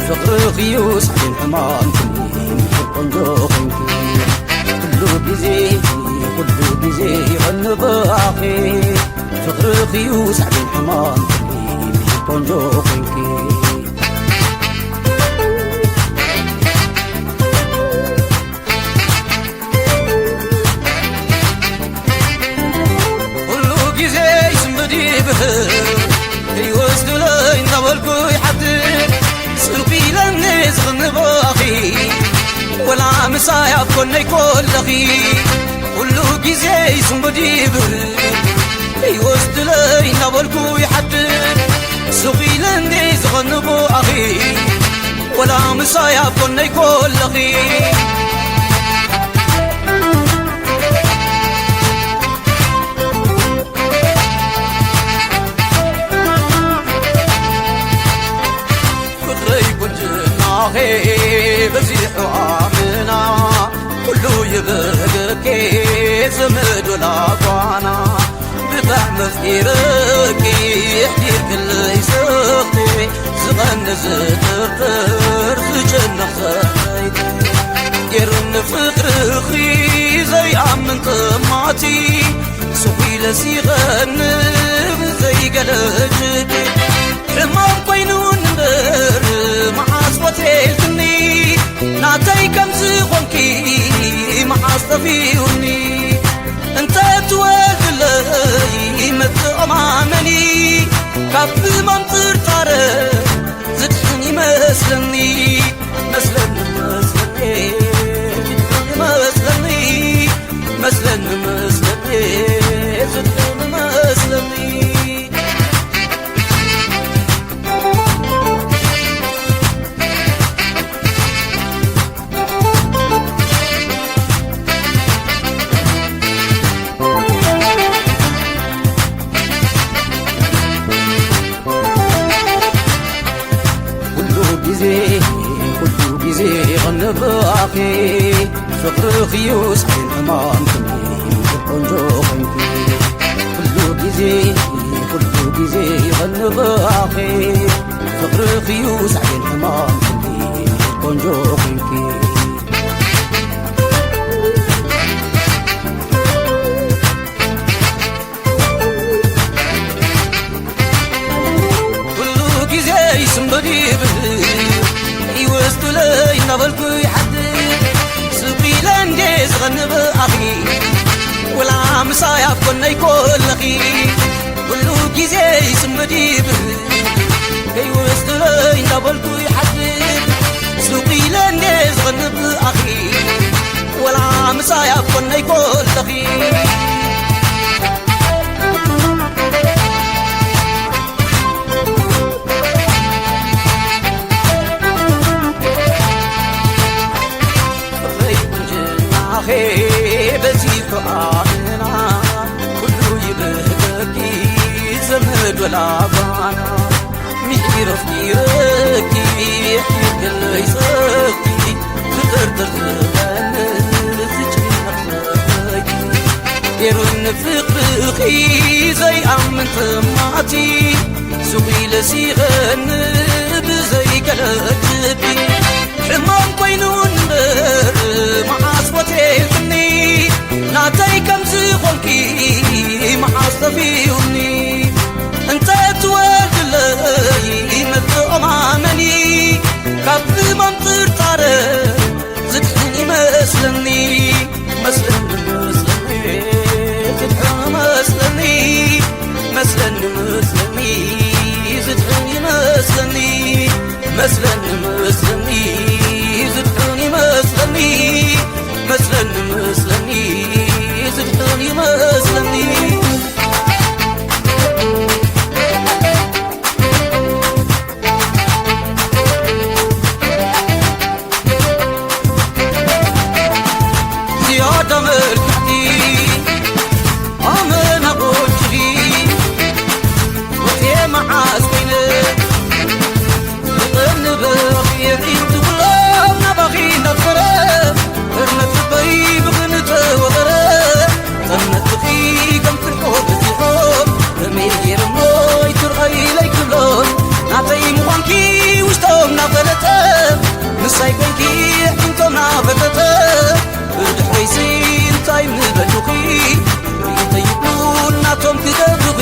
ፍቕርኺ እዩ ሳዕቤን ሕማምኪ፣ ምሒር ቆንጆ ኮንኪ። ኩሉ ግዜ፣ ኩሉ ግዜ ይቐንእ ብኣኺ። ፍቕርኺ እዩ ሳዕቤን ሕማምኪ፣ ምሒር ቆንጆ ኮንኪ። ኩሉ ግዜ ይስምድ ይብህር፣ ይወስዱለይ እናበልኩ ይሓድር። ስቕ ኢለኒ ዝቕንእ ብኣኺ፣ ወላ ምሳይ ኣብ ጎነይ ኮለኺ። ኩሉ ግዜ ይስምድ ይብህር፣ ይወስዱለይ እናበልኩ ይሓድር። ስቕ ኢለኒ ዝቕንእ ብኣኺ፣ ወላ ምሳይ ኣብ ጎነይ ኮለኺ። ፍቕረይ ቁንጅናኺ በዚሑ ኣምና፣ ኩሉ ይብህገኪ ዘመድ ወላ ጓና። ብጣዕሚ ኣፍቂረኪ የሕዲርክለይ ስኽቲ፣ ዝቐንእ ዝጥርጥር ዝጭነቕ ሰበይቲ። ገይሩኒ ፍቕርኺ ዘይኣምን ጥማቲ፣ ስቕ ኢለ ሲቐንእ ብዘይገለ ጭንቂ። ሕማም ኮይኑ እምበር መዓስ ፈትየልክኒ፣ ናተይ ከም ዝኾንኪ መዓስ ጠፊኡኒ። እንተ ትወልድለይ መተኣማመኒ፣ ካብ ሕማም ጥርጣረ ዝድሕን ይመስለኒ። መስለኒ፣ መስለኒ፣ ዝድሕን ይመስለኒ። መስለኒ፣ መስለኒ፣ ዝድሕን ይመስለኒ። ኩሉ ግዜ፣ ኩሉ ግዜ ይቐንእ ብኣኺ። ፍቕርኺ እዩ ሳዕቤን ሕማምኪ፣ ምሒር ቆንጆ ኮንኪ። ኩሉ ግዜ፣ ኩሉ ግዜ ይቐንእ ብኣኺ። ፍቕርኺ እዩ ሳዕቤን ሕማምኪ፣ ምሒር ቆንጆ ኮንኪ። ኩሉ ግዜ ይስንበድ ይብል፣ ይወስዱለይ እናበልኩ ይሓድር። ስቕ ኢለ እንዴ ዝቐንእ ብኣኺ፣ ወላ ምሳይ ኣብ ጎነይ ኮለኺ። ኩሉ ግዜ ይስንበድ ይብል፣ ከይወስዱለይ እናበልኩ ይሓድር። ስቕ ኢለ እንዴ ዝቐንእ ብኣኺ፣ ወላ ምሳይ ኣብ ጎነይ ኮለኺ። ፍቕረይ ቁንጅናኺ በዚሑ ኣምና፣ ኩሉ ይብህገኪ ዘመድ ወላ ጓና። ምሒር ኣፍቂረኪ የሕይለይ ጸኽቲ፣ ክጥርጥር ዝቐንእ ዝጭነቕ ሰበይቲ። ገይሩኒ ፍቕርኺ ዘይኣምን ጥማቲ፣ ሱቕ ኢለ ሲቐንእ ብዘይገለ ጭቢ። ሕማም ኮይኑ እምበር መዓስ ሞቴልክኒ፣ ናተይ ከም ዝኾንኪ መዓስ ጠፊኡኒ። እንተ ትወልድለይ መተኣማመኒ፣ ካብ ሕማም ጥርጣረ ዝድሕን ይመስለኒ። መስለኒ፣ መስለኒ፣ ዝድሕን መስለኒ። መስለኒ፣ መስለኒ፣ ዝድሕን ይመስለኒ። መስለኒ፣ መስለኒ፣ ዝድሕን ይመስለኒ። መስለኒ፣ መስለኒ፣ ዝድሕን ይመስለኒ። ዝያዳ ምልክዕቲ ኣመና ጎጅኺ፣ ወትየ መዓስ ኮይነ፣ ብቕንብር የዒንቲ ኩሎም ናባኺ እንዳፈረ፣ ህርመት ልበይ ብኽንተ ወቐረ። ጠመትኺ ከም ፍርቆ በዚሖም፣ ከመይ ገይሮም ሞይ ትርኣይለይ ክብሎም፣ ናተይ ምዃንኪ ውሽጢ እንታይ ኮንኪ ሕንቶም ናፈጠጠ? ብድሕረይሲ እንታይ ምበሉኺ? ርኢቶ ይብሉን ናቶም ክገብሩኺ።